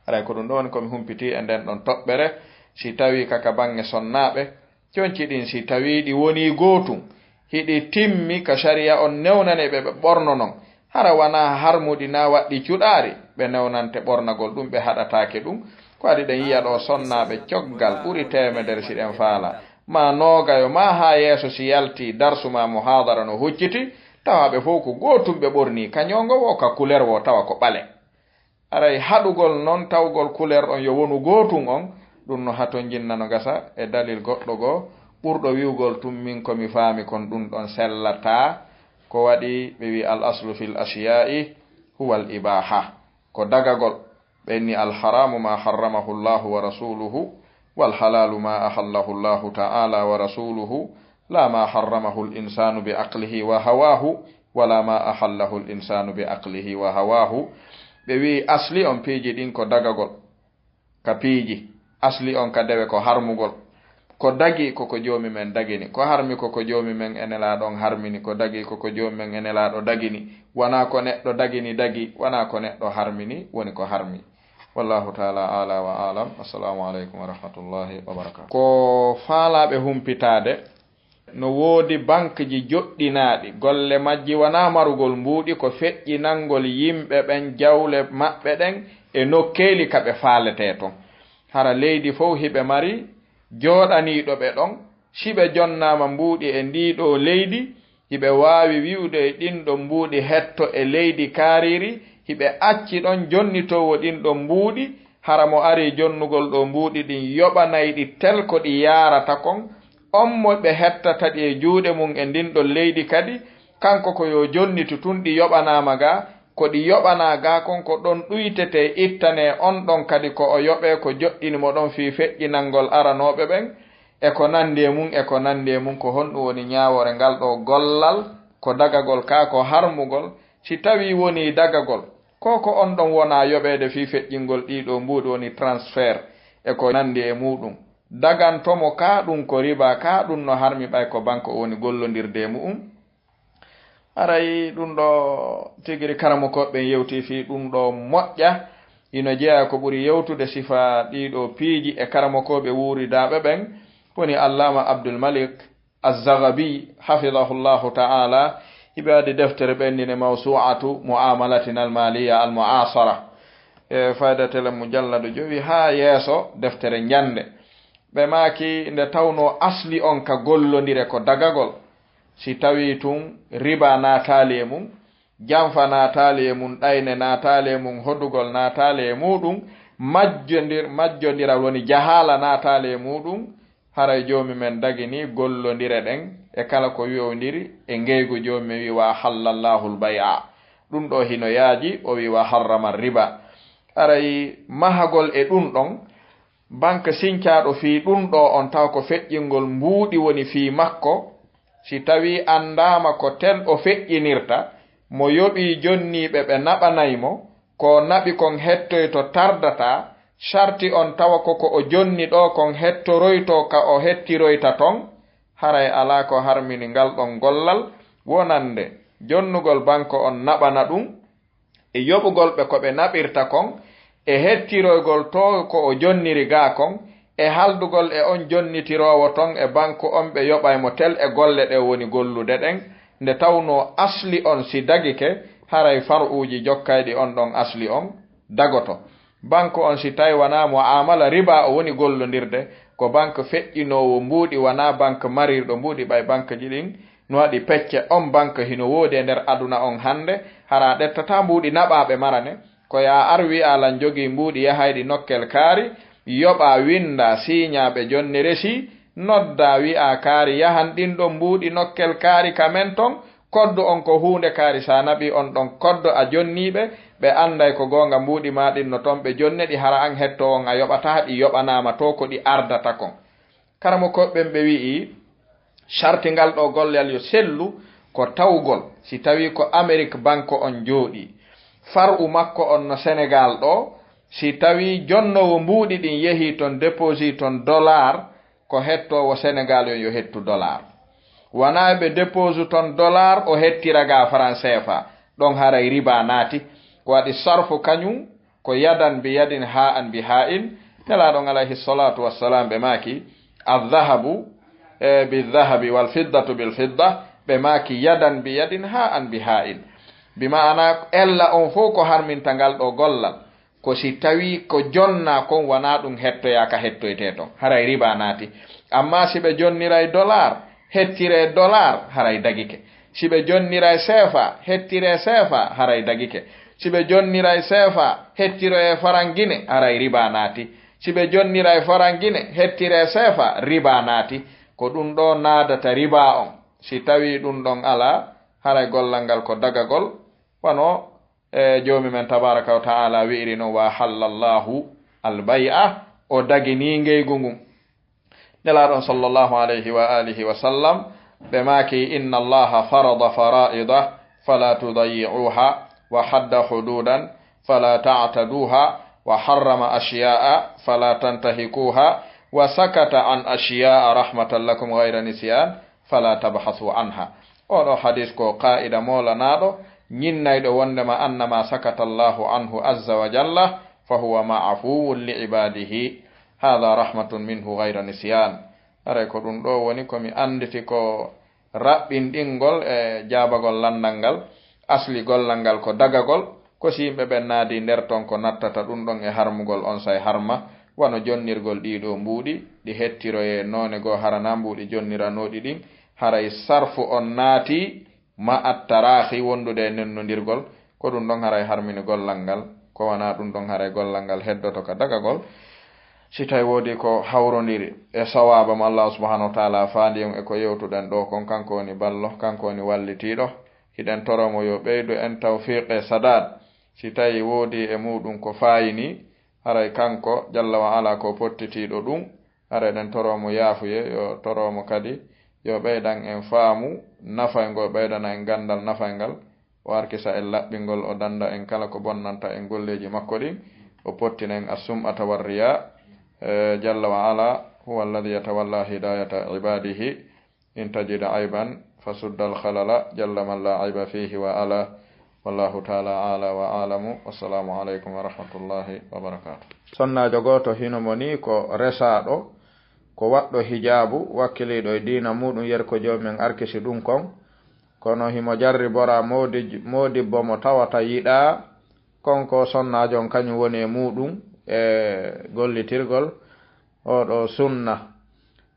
Haray ko ɗum ɗon woni ko mi humpitii e nden ɗon toɓɓere, si tawii ka, ka baŋŋe sonnaaɓe, conci ɗin si tawii ɗi wonii gootum, hiɗi timmi ka sariya on newnani ɓe, ɓe ɓorno non, Hara wanaa harmuɗi naa waɗɗi cuɗaari, ɓe newnante ɓornagol ɗum, ɓe haɗataake ɗum. Ko waɗi ɗen yi'a ɗoo sonnaaɓe coggal ɓuri teemedere si ɗen faala, maa noogayo, maa haa yeeso si yaltii darsu maa muhaadara no hucciti, tawa ɓe fow ko gootum ɓe ɓornii, ka ñoongo woo, ka kuleer woo, tawa ko ɓale. Aray haɗugol non tawgol kuleer on yo wonu gootun on, ɗum no hatonjinna no gasa e dalil goɗɗo goo, ɓurɗo wi'ugol tun min ko mi faami kon ɗum ɗon sellataa. Ko waɗi ɓe wi'i al aslu fil ashiya'i huwa al ibaha, ko dagagol. Ɓe inni al haramu ma harramahu Allahu wa rasuluhu, wal halalu ma ahallahu Allahu ta'ala wa rasuluhu, la ma harramahu al insanu bi aqlihi wa hawahu, wala ma ahallahu al insanu bi aqlihi wa hawahu. Ɓe wi'i asli on piiji ɗin ko dagagol ka piiji, asli on ka dewe ko harmugol. Ko dagi ko ko Joomi men dagini, ko harmi ko ko Joomi men e Nelaaɗo on harmini, ko dagi ko ko Joomi men e Nelaaɗo dagini. Wanaa ko neɗɗo dagini dagi, wanaa ko neɗɗo harmini woni ko harmi. Wallahu ta'ala a'la wa a'lam. Assalamu alaikum wa rahmatullahi wa barakatuh. Ko faalaaɓe humpitaade, no woodi bankji joɗɗinaaɗi, golle majji wanaa marugol mbuuɗi, ko feƴƴinangol yimɓe ɓen jawle maɓɓe ɗen e nokkeeli ka ɓe faaletee ton. Hara leydi fow hiɓe mari jooɗaniiɗo ɓe ɗon. Si ɓe jonnaama mbuuɗi e ndii ɗoo leydi, hiɓe waawi wi'ude e ɗin ɗon mbuuɗi hetto e leydi kaariiri, hiɓe acci ɗon jonnitoowo ɗin ɗon mbuuɗi, hara mo arii jonnugol ɗoo mbuuɗi ɗin yoɓanay ɗi tel ko ɗi yaarata kon, on mo ɓe hettata ɗi e juuɗe mum e ndin ɗon leydi kadi, kanko ko yo jonnitu tun ɗi yoɓanaama gaa, ko ɗi yoɓanaa gaa kon ko ɗon ɗuytetee ittanee on ɗon kadi ko o yoɓee ko joɗɗini mo ɗon fii feƴƴinangol aranooɓe ɓen, e ko nanndi e mum, e ko nanndi e mum, ko honɗum woni ñaawoore ngal ɗoo gollal? Ko dagagol kaa ko harmugol? Si tawii wonii dagagol, ko ko on ɗon wonaa yoɓeede fii feƴƴingol ɗii ɗoo mbuuɗi woni transfert e ko nanndi e muuɗum. Daganto mo kaa ɗum ko riba, kaa ɗum no harmi ɓay ko banque o woni gollondirde e mu'um. Aray ɗum ɗoo tigiri karamokooɓe ɓen yewtii fii ɗum ɗoo moƴƴa. Hino jeyaa ko ɓuri yewtude sifa ɗii ɗoo piiji e karamokooɓe wuuridaaɓe ɓen, woni Allaama Abdul Malik Az-Zaghabi, hafidahullahu ta'ala, hiɓe waɗi deftere ɓenndine Mawsu'atu Mu'amalatina al-Maliya al-Mu'asara. E fayda tele mujalladu jowi haa yeeso deftere njannde. Ɓe maaki nde tawnoo asli on ka gollondire ko dagagol, si tawii tun riba naataali e mum, janfa naataali e mum, ɗayne naataali e mum, hodugol naataali e muuɗum, majjondir-, majjondiral woni jahaala naataali e muuɗum, haray Joomi men dagini gollondire ɗen e kala ko wi'ondiri e ngeygu Joomi men wi'i, "Wa ahallallahu al-bay'a." Ɗum ɗoo hino yaaji, o wi'i, "Wa harrama riba." Haray mahagol e ɗum ɗon, banque sincaaɗo fii ɗum ɗoo on taw ko feƴƴingol mbuuɗi woni fii makko, si tawii anndaama ko tel o feƴƴinirta, mo yoɓii jonniiɓe ɓe naɓanay mo, ko o naɓi kon hettoyto tardataa, sarti on tawa ko ko o jonni ɗoo kon hettoroytoo ka o hettiroyta ton, haray alaa ko harmini ngal ɗon gollal wonande jonnugol banque on naɓana ɗum, e yoɓugol ɓe ko ɓe naɓirta kon, e hettiroygol to ko o jonniri gaa kon, e haldugol e on jonnitiroowo ton e banque on ɓe yoɓay mo tel e golle ɗe o woni gollude ɗen, nde tawnoo asli on si dagike, haray far'uuji jokkayɗi on ɗon asli on dagoto. Banque on si tawi wanaa mu'amala riba o woni gollondirde, ko banque feƴƴinoowo mbuuɗi, wanaa banque marirɗo mbuuɗi ɓay banque ji ɗin no waɗi pecce. On banque hino woodi e nder aduna on hannde, hara ɗettataa mbuuɗi naɓaaɓe marane. Ko yaa ar wi'aa lan jogii mbuuɗi yahayɗi nokkel kaari, yoɓaa, winndaa, siiñaa ɓe jonni resi, noddaa, wi'aa kaari yahan ɗin ɗon mbuuɗi nokkel kaari ka men ton, koddu on ko huunde kaari, sa naɓii on ɗon koddo a jonnii ɓe, ɓe annday ko goonga mbuuɗi maa ɗin no ton ɓe jonne ɗi, hara an hettoowo on a yoɓataa ɗi, yoɓanaama to ko ɗi ardata kon. Karamokooɓe ɓen ɓe wi'i, sarti ngal ɗoo gollal yo sellu ko tawgol, si tawii ko Amerik banko on jooɗii, far'u makko on no Senegaal ɗoo, si tawii jonnoowo mbuuɗi ɗin yehii ton, deposii ton dollar, ko hettoowo Senegaal on yo hettu dollar. Wanaa ɓe depose ton dollar, o hettira ga franc C F A, ɗon haray riba naati. Ko waɗi sarfu kañum ko yadan bi yadin, ha'an bi ha'in. Nelaaɗo on alayhi salatu wassalam ɓe maaki, "Adh-dhahabu, eh, bidh-dhahabi wal fiddatu bil fidda." Ɓe maaki, "Yadan bi yadin, ha'an bi ha'in." Bi maana ella on fof ko harminta ngal ɗo gollal, ko si tawii ko jonnaa kon wanaa ɗum hettoyaa ka hettoytee ton, haray riba naati. Amma si ɓe jonniray dollar, hettiree dollar, haray dagike. Si ɓe jonniray seefa, hettiree seefa, haray dagike. Si ɓe jonniray seefa, hettiroyee farangine, haray riba naati. Si ɓe jonniray farangine, hettiree seefa, riba naati. Ko ɗum ɗo naadata riba on. Si tawii ɗum ɗon alaa, haray gollal ngal ko dagagol, wano e Joomi men tabaraka wa ta'ala wi'iri non, "Wa hallallahu al-bay'a," o dagini ngeygu ngun. Nelaaɗo on sallallahu alayhi wa alihi wa sallam, ɓe maaki, "Inna Allaha farada fara'ida fala tudayyi'uha, wa hadda hududan fala ta'taduha, wa harrama ashiya'a fala tantahikuha, wa sakata an ashiya'a rahmatan lakum ghayra nisyan, fala tabhasu anha." Oɗo hadis ko qaa'ida moolanaaɗo, ñinnayɗo wondema annama sakata Allahu anhu azza wa jalla, fa huwa ma'fuwun li ibadihi. Hadha rahmatun minhu ghayra nisyan. Aray ko ɗum ɗo woni ko mi annditi ko raɓɓinɗingol e jaabagol lanndal ngal, asli gollal ngal ko dagagol, ko si yimɓe ɓen naadi nder ton ko nattata ɗum ɗon e harmugol on say harma, wano jonnirgol ɗii ɗoo mbuuɗi, ɗi hettiroyee noone goo harana mbuuɗi jonniranooɗi ɗin, haray sarfu on naati ma attaraahi wondude e nennondirgol, ko ɗum ɗon haray harmini gollal ngal, ko wanaa ɗum ɗon haray gollal ngal heddoto ka dagagol. Si tawi woodi ko hawrondiri e sawaaba mo Allah subhanahu wa ta'ala faandi on e ko yewtuɗen ɗo kon, kanko woni ballo, kanko woni wallitiiɗo, hiɗen toro mo yo ɓeydu en tawfiq e sadaad. Si tawi woodi e muɗum ko faayini, haray kanko jalla wa ala ko pottitiiɗo ɗum, haray ɗen toro mo yaafuye, yo toro mo kadi yo ɓeydan en faamu nafayngo, ɓeydana en gandal nafayngal, o arkisa en laɓɓingol, o danda en kala ko bonnanta en golleeji makko ɗin, o pottina en as-sum'ata war riya. Eh, jalla wa ala, huwa alladhi yatawalla hidayata ibadihi, in tajid ayban fasudda al-khalala, jalla man la ayba fihi wa ala. Wallahu ta'ala ala wa alamu. Wassalamu alaikum wa rahmatullahi wa barakatuh. Sonnaajo gooto hino mo ni ko resaaɗo, ko waɗɗo hijaabu, wakkiliiɗo e diina muɗum, yer ko Joomi men arkisi ɗum kon. Kono himo jarribora moodi-, moodibbo mo tawata yiɗaa kon ko sonnaajo on kañum woni e muɗum e gollitirgol oɗo sunna.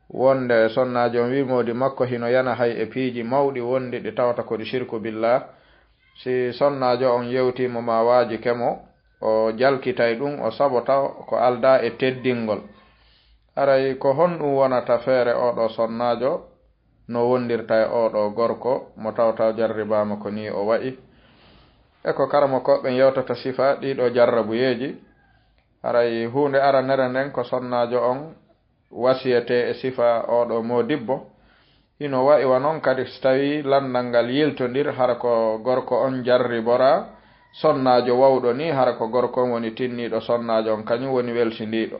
Wonde sonnaajo on wi moodi makko hino yana hay e piiji mawɗi wondi ɗi tawata ko ɗi shirku billah. Si sonnaajo on yewtiimo ma waajike mo, o jalkitay ɗum, o sabota ko aldaa e teddingol. Aray ko honɗum wonata feere oɗo sonnaajo no wondirta e oɗo gorko mo tawta jarribaama ko ni o wa'i? E ko karamokooɓe ɓen yewtata sifa ɗiɗo jarrabuyeeji. Haray huunde aranere nden ko sonnaajo on wasiyete e sifa oɗo moodibbo. Hino wa'i wa non kadi so tawi lanndal ngal yiltondir, hara ko gorko on jarribora sonnaajo wawɗo ni, hara ko gorko on woni tinniiɗo sonnaajo on, kañum woni welsindiiɗo.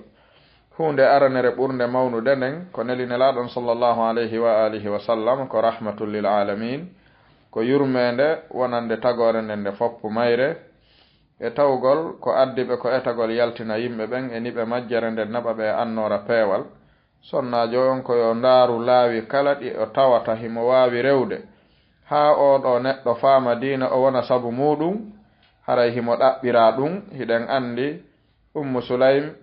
Huunde aranere ɓurnde mawnude nden, ko neli Nelaaɗo on sallallahu alayhi wa alihi wa sallam, ko rahmatul lil alamin, ko yurmeende wonande tagoore nden nde foppu mayre, e tawgol ko addi ɓe ko etagol yaltina yimɓe ɓen e niɓe majjere nden naɓa ɓe e annoora peewal. Sonnaajo on ko yo ndaaru laawi kala ɗi o tawata himo waawi rewde, haa oo ɗoo neɗɗo faama diina o wona sabu muuɗum, haray himo ɗaɓɓiraa ɗum. Hiɗen anndi Ummu Sulaym,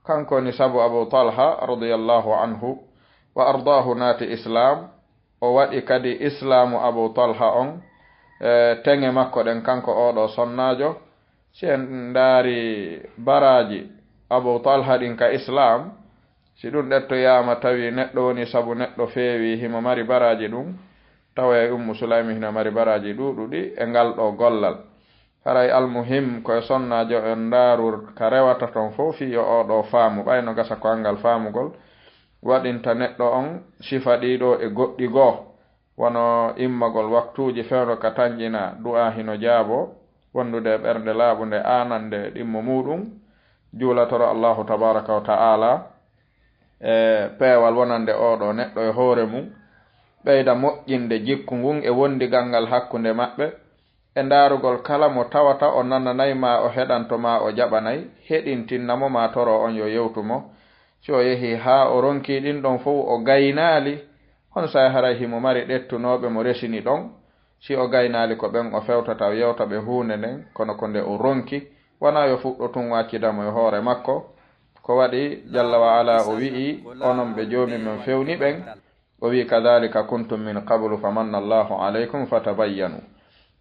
kanko woni sabu Abu Talha radiyallahu anhu wa ardaahu naati Islaam, o waɗi kadi Islaamu Abu Talha on, e, teŋe makko ɗen, kanko oo ɗoo sonnaajo. Si en ndaari baraaji Abu Talha ɗin ka Islaam, si ɗum ɗettoyaama tawi neɗɗo woni sabu neɗɗo feewi, himo mari baraaji ɗum, tawa e Ummu Sulaym hino mari baraaji ɗuuɗuɗi e ngal ɗoo gollal. Haray almuhim ko e sonnaajo en ndaarur ka rewata ton fof fii yo oo ɗoo faamu, ɓay no gasa ko anngal faamugol waɗinta neɗɗo on sifa ɗiɗo e goɗɗi goo, wano immagol waktuuji fewndo ka tanƴina, du'aa hino jaabo, wondude e ɓernde laaɓunde aanande ɗimmo muuɗum, juulatoro Allahu tabaraka wa ta'ala e peewal wonande oo ɗoo neɗɗo e hoore mum, ɓeyda moƴƴinde jikku ngun e wondigal ngal hakkunde maɓɓe, e ndaarugol kala mo tawata o nananay ma o heɗanto ma o jaɓanay, heɗintinna mo ma toro on yo yewtu mo. Si o yehi haa o ronki ɗin ɗon fow o gaynaali, on say haray himo mari ɗettunooɓe mo resini ɗon. Si o gaynaali ko ɓen o fewtata, o yewta ɓe huunde nden, kono ko nde o ronki, wanaa yo fuɗɗo tun o accida mo e hoore makko. Ko waɗi, jalla wa ala, o wi'i, "Onon ɓe Joomi men fewni ɓen," o wi'i, "Kadhalika kuntum min qablu famanna Allahu alaykum fatabayyanu."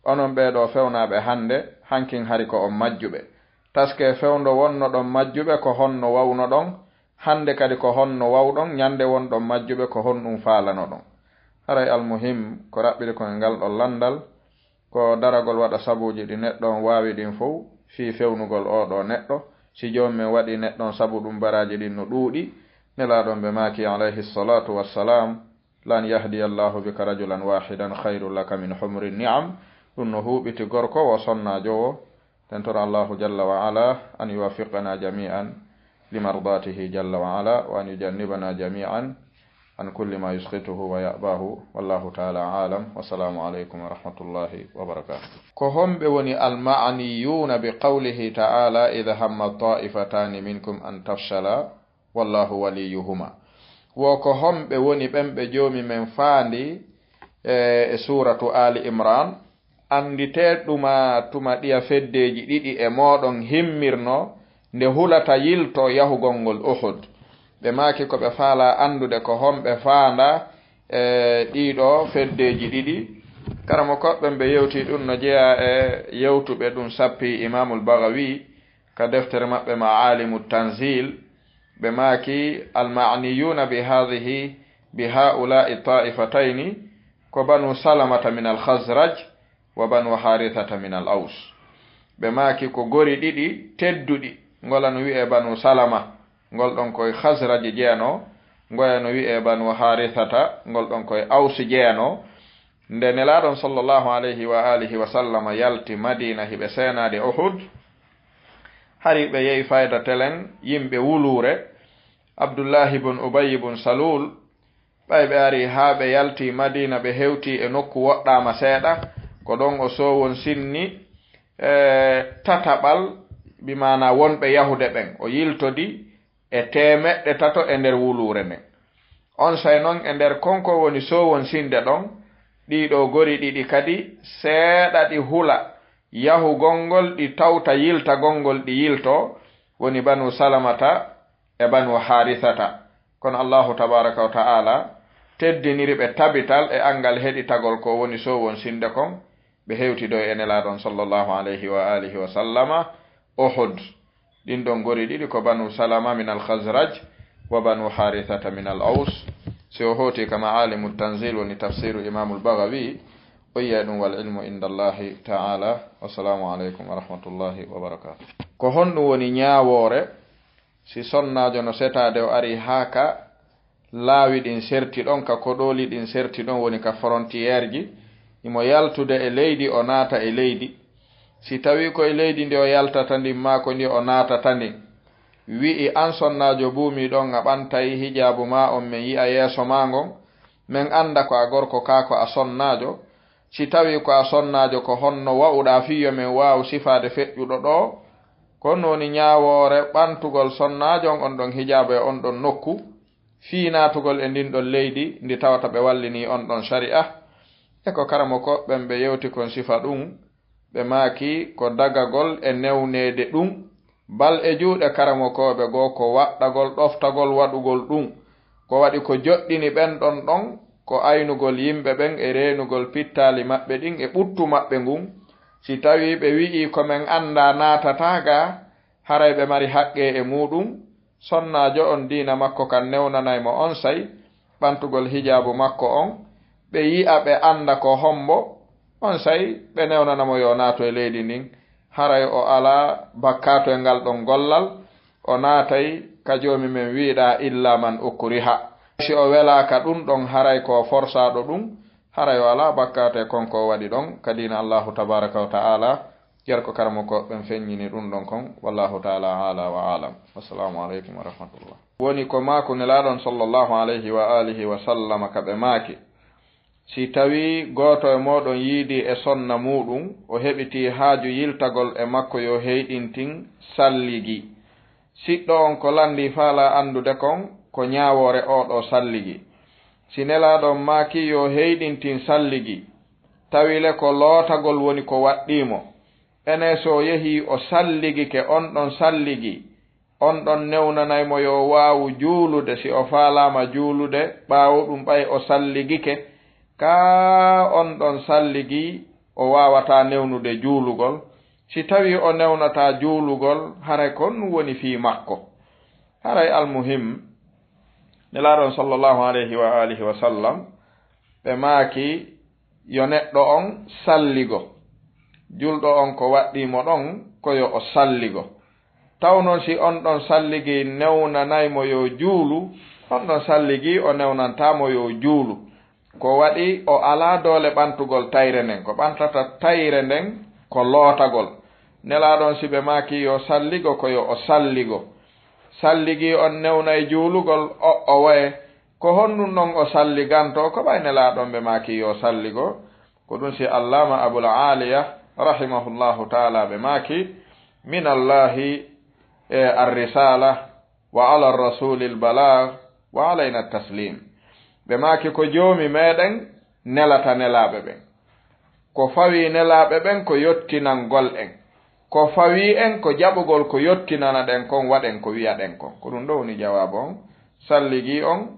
Onon ɓee ɗoo fewnaaɓe hannde, hankin hari ko on majjuɓe. Taskee fewndo wonnoɗon majjuɓe, ko honno wawnoɗon? Hannde kadi ko honno wawɗon? Ñande wonɗon majjuɓe, ko honɗum faalanoɗon? Haray almuhim, ko raɓɓiri kon e ngal ɗon lanndal, ko daragol waɗa sabuuji ɗi neɗɗo on waawi ɗin fow fii fewnugol oo ɗoo neɗɗo. Si Joomi men waɗii neɗɗo on sabu ɗum, baraaji ɗin no ɗuuɗi. Nelaaɗo on ɓe maaki, alayhi salatu wassalam, "Lan yahdiya Allahu bika rajulan wahidan khayrun laka min humri ni'am." Ɗum no huuɓiti gorko wo sonnaajo wo. Tentor Allahu jalla wa ala an yuwaffiqana jami'an limardatihi jalla wa ala, wa an yujannibana jami'an an kulli ma yuskhituhu wa ya'bahu. Wallahu ta'ala alam. Wassalamu alaikum wa rahmatullahi wa barakatuh. Ko homɓe woni alma'niyuna bi qawlihi ta'ala, "Idha hamma ta'ifatani minkum an tafshala, wallahu waliyuhuma"? Wo ko homɓe woni ɓen ɓe Joomi men faandi e, e suuratu Ali Imran? Annditee ɗuma tuma ɗiya feddeeji ɗiɗi e mooɗon himmirno nde hulata yiltoo yahugol ngol Uhud. Ɓe maaki ko ɓe faalaa anndude ko homɓe faandaa e ɗiiɗoo feddeeji ɗiɗi. Karamokooɓe ɓen ɓe yewtii ɗum no jeyaa e yewtuɓe ɗum sappii Imaamul Bagawi ka deftere maɓɓe Ma'alimu Tanzil. Ɓe maaki, "Alma'niyuna bi hadhihi, bi ha'ula'i ta'ifatayni, ko Banu Salamata min al-Khazraj, wa Banu Harithata min al-Aws." Ɓe maaki ko gori ɗiɗi tedduɗi, ngola no wi'ee Banu Salama, ngol ɗon koye Khazraj jeyanoo, ngoya no wi'ee Banu Harithata, ngol ɗon koye Aws jeyanoo. Nde Nelaaɗo on sallallahu alayhi wa alihi wa sallama yalti Madina hiɓe seenaade Uhud, hari ɓe yehi fayda telen yimɓe wuluure, Abdullahi bun Ubayy bun Salul, ɓay ɓe ari haa ɓe yalti Madina, ɓe hewti e nokku woɗɗaama seeɗa, ko ɗon o soowon sinni, e, tataɓal, bi maanaa wonɓe yahude ɓen, o yiltodi e teemeɗɗe tato e nder wuluure nden. Onsay non e nder kon ko woni soowon sinde ɗon, ɗiɗo gori ɗiɗi kadi seeɗa ɗi hula yahugol ngol, ɗi tawta yiltagol ngol ɗi yiltoo, woni Banu Salamata e Banu Harisata. Kono Allahu tabaraka wa ta'ala teddiniri ɓe tabital e angal heɗitagol ko woni soowon sinde kon, ɓe hewtidoy e Nelaaɗo on sallallahu alayhi wa alihi wa sallama Uhud. Ɗin ɗon gori ɗiɗi ko Banu Salama min al-Khazraj wa Banu Harithata min al-Aws. Si o hooti ka Ma'alimu Tanzil, woni tafsiru Imamul Bagawi, o yi'ay ɗum, "Wal ilmu inda Allahi ta'ala." Wassalamu alaikum wa rahmatullahi wa barakatuh. Ko honɗum woni ñaawoore si sonnaajo no setaade o ari haa ka laawi ɗin serti ɗon, ka koɗooli ɗin serti ɗon, woni ka frontière ji, imo yaltude e leydi, o naata e leydi. Si tawii ko e leydi ndi o yaltata ndin, maa ko ndi o naatata ndin, wi'i, "An sonnaajo buumi ɗon, a ɓantay hijaabu maa on, men yi'a yeeso maa ngon, men annda ko a gorko kaa ko a sonnaajo." Si tawii ko a sonnaajo, ko honno wa'uɗaa fii yo men waawu sifaade feƴƴuɗo ɗoo? Ko honno woni ñaawoore ɓantugol sonnaajo on, on ɗon hijaabu e on ɗon nokku? Fii naatugol e ndin ɗon leydi ndi tawata ɓe wallinii on ɗon sari'a. E ko karamokooɓe ɓen ɓe yewti kon sifa ɗum, ɓe maaki ko dagagol e newneede ɗum, bal e juuɗe karamokooɓe goo ko waɗɗagol, ɗoftagol waɗugol ɗum. Ko waɗi ko joɗɗini ɓen ɗon ɗon, ko aynugol yimɓe ɓen e reenugol pittaali maɓɓe ɗin e ɓuttu maɓɓe ngun. Si tawii ɓe wi'ii ko men anndaa naatataa gaa, haray ɓe mari haqqee e muuɗum. Sonnaajo on diina makko kan newnanay mo onsay ɓantugol hijaabu makko on, ɓe yi'a ɓe annda ko hombo, onsay ɓe newnana mo yo naatu e leydi ndin. Haray o alaa bakkaatu e ngal ɗon gollal, o naatay ka Joomi men wi'uɗaa illa man ukriha. Si o welaaka ɗum ɗon, haray ko forsaaɗo ɗum, haray o alaa bakkaatu e kon ko o waɗi ɗon ka diina Allahu tabaraka wa ta'ala. Yer ko karamokooɓe ɓen feññini ɗum ɗon kon. Wallahu ta'ala a'la wa a'lam. Wassalamu alaikum wa rahmatullah. Woni ko maaku Nelaaɗo on sallallahu alayhi wa alihi wa sallama ka ɓe maaki, si tawii gooto e mooɗon yiidii e sonna muuɗum, o heɓitii haaju yiltagol e makko, yo heyɗintin salligi. Siɗɗo on ko lanndii faalaa anndude kon, ko ñaawoore oo ɗoo salligi. Si Nelaaɗo on maaki yo heyɗintin salligi, tawi le ko lootagol woni ko waɗɗii mo. Ene so yehii o salligike, on ɗon salligi, on ɗon newnanay mo yo waawu juulude, si o faalaama juulude, ɓaawo ɗum ɓay o salligike, kaa on ɗon salligi o waawataa newnude juulugol. Si tawii o newnataa juulugol, haray ko honɗum woni fii makko? Haray almuhim, Nelaaɗo on sallallahu alayhi wa alihi wa sallam, ɓe maaki yo neɗɗo on salligo. Julɗo on ko waɗɗii mo ɗon ko yo o salligo. Taw non si on ɗon salligi newnanay mo yo juulu, on ɗon salligi o newnantaa mo yo juulu. Ko waɗi o alaa doole ɓantugol tayre nden. Ko ɓantata tayre nden ko lootagol. Nelaaɗo on si ɓe maaki yo salligo ko yo o salligo. Salligi on newnay juulugol, o, o waye. Ko honɗum non o salliganto? Ko ɓay Nelaaɗo on ɓe maaki yo salligo. Ko ɗum si Allaama Abul Aaliya, rahimahullahu taala, ɓe maaki, min Allahi, e, ar-risala, wa ala rasuli al-balagh, wa alayna at-taslim. Ɓe maaki ko Joomi meɗen nelata nelaaɓe ɓen. Ko fawii nelaaɓe ɓen ko yottinangol en. Ko fawii en ko jaɓugol ko yottinana ɗen kon, waɗen ko wi'a ɗen kon. Ko ɗum ɗo woni jawaabu on. Salligi on,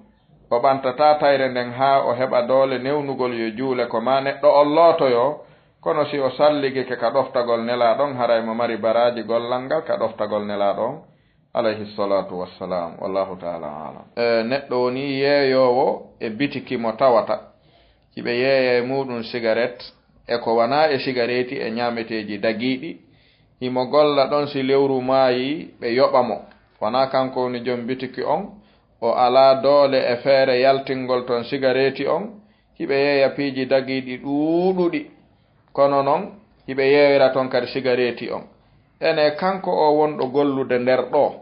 o ɓantataa tayre nden haa o heɓa doole newnugol yo juule ko maa neɗɗo on lootoyoo. Kono si o salligike ka ɗoftagol Nelaaɗo on, haray mo mari baraaji gollal ngal ka ɗoftagol Nelaaɗo on, alayhi salatu wassalam. Wallahu taala alam. E, neɗɗo woni yeeyoowo e bitiki mo tawata hiɓe yeeya e muuɗum sigaret e ko wanaa e sigareeti e ñaameteeji dagiiɗi. Himo golla ɗon, si lewru maayii, ɓe yoɓa mo. Wanaa kanko woni jom bitiki on, o alaa doole e feere yaltingol ton sigareeti on. Hiɓe yeeya piiji dagiiɗi ɗuuɗuɗi. Kono non, hiɓe yeeyira ton kadi sigareeti on. Ene kanko o wonɗo gollude nder ɗoo,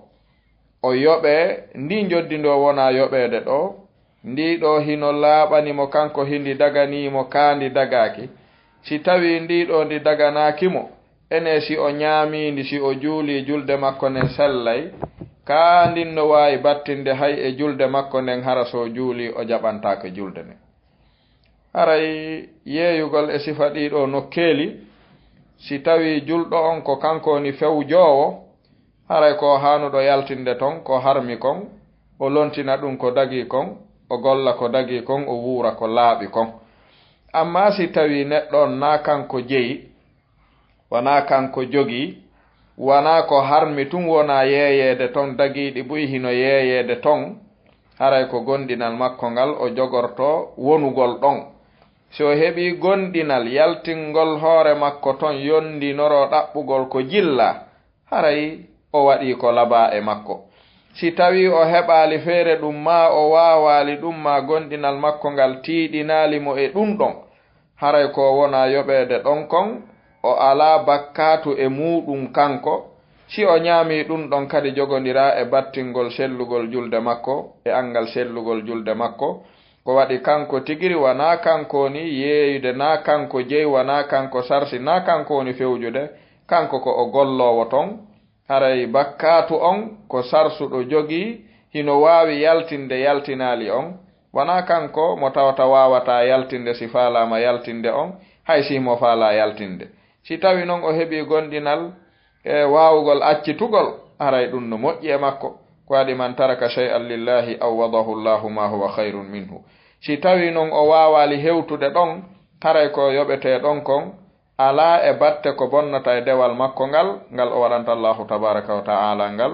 o yoɓee, ndii njoddi ndoo wonaa yoɓeede ɗoo. Ndii ɗoo hino laaɓani mo kanko, hindi daganii mo, kaa ndi dagaaki. Si tawii ndii ɗoo ndi daganaaki mo, ene si o ñaamii ndi, si o juulii, julde makko nden sellay, kaa ndin no waawi battinde hay e julde makko nden, hara so o juulii o jaɓantaake julde nden. Haray yeeyugol e sifa ɗii ɗoo nokkeeli, si tawii julɗo on ko kanko woni fewjoowo, haray ko haanuɗo yaltinde ton ko harmi kon, o lontina ɗum ko dagii kon, o golla ko dagii kon, o wuura ko laaɓi kon. Ammaa si tawii neɗɗo on naa kanko jeyi, wanaa kanko jogii, wanaa ko harmi tun wonaa yeeyeede ton, dagiiɗi buy hino yeeyeede ton, haray ko gomɗinal makko ngal o jogortoo wonugol ɗon. Si o heɓii gomɗinal yaltingol hoore makko ton, yondinoroo ɗaɓɓugol ko jillaa, haray o waɗii ko labaa e makko. Si tawii o heɓaali feere ɗum, maa o waawaali ɗum, maa gomɗinal makko ngal tiiɗinaali mo e ɗum ɗon, haray ko wonaa yoɓeede ɗon kon, o alaa bakkaatu e muuɗum kanko, si o ñaamii ɗum ɗon kadi jogondiraa e battingol sellugol julde makko, e anngal sellugol julde makko. Ko waɗi kanko tigiri wanaa kanko woni yeeyude, naa kanko jeyi, wanaa kanko sarsi, naa kanko woni fewjude, kanko ko o golloowo ton. Haray bakkaatu on ko sarsuɗo jogii, hino waawi yaltinde, yaltinaali on. Wanaa kanko mo tawata waawataa yaltinde si faalaama yaltinde on, hay si himo faalaa yaltinde. Si tawii non o heɓii gomɗinal e waawugol accitugol, haray ɗum no moƴƴi e makko. Ko waɗi man taraka shay'an lillahi awwadahu Allahu ma huwa khayrun minhu. Si tawii non o waawaali hewtude ɗon, haray ko yoɓetee ɗon kon alaa e batte ko bonnata e dewal makko ngal, ngal o waɗanta Allahu tabaraka wa ta'ala ngal.